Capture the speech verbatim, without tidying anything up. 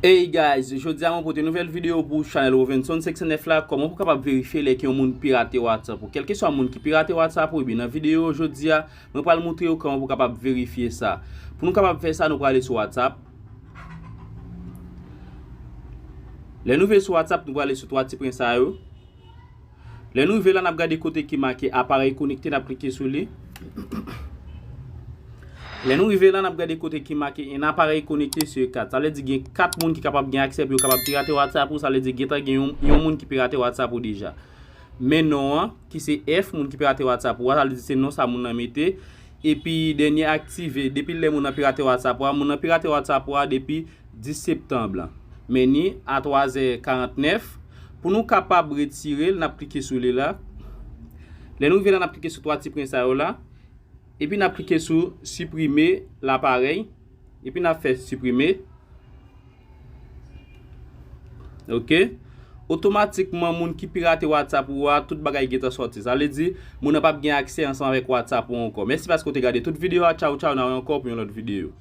Hey guys, jodi a mwen pote nouvèl videyo pou chanèl Robinson senk san nèf la, kòman pou kapab verifye lè ke yon moun pirate WhatsApp ou. Kèlkeswa moun ki pirate WhatsApp ou, ebyen nan videyo jodi a, mwen pral montre w kòman pou kapab verifye sa. Pou nou kapab fè sa, nou prale sou WhatsApp. Lè nou rive sou WhatsApp, nou prale sou twa ti pwen sa yo. Lè nou rive la, n ap gade kote ki make aparèy konekte, n ap klike sou li. Lè nou rive la, n ap gade kote ki make un appareil connecté sur quatre. Sa vle di gen kat moun ki kapab gen aksè pou yo kapab pirate WhatsApp ou. Sa vle di gentan gen yon, yon moun ki pirate WhatsApp ou deja. Men non an, ki se F, moun ki pirate WhatsApp ou a, sa vle di se non sa moun nan mete. Epi dènye aktive, depi lè moun nan pirate WhatsApp ou a, moun nan pirate WhatsApp ou a depi dis septanm la. Men ni a twa zè karant nèf. Pou nou kapab retire l, n ap klike sou li la. Lè nou rive la, n ap klike sou twa ti pwen sa yo la. Epi n ap klike sou siprime laparèy. Epi n ap fè siprime. Ok. Otomatikman, moun ki pirate WhatsApp ou a, tout bagay gentan sòti. Sa vle di, moun nan p ap gen aksè ansanm avèk WhatsApp ou ankò. Mèsi paske w te gade tout videyo a. Tchaw, tchaw, n a wè ankò pou yon lòt videyo.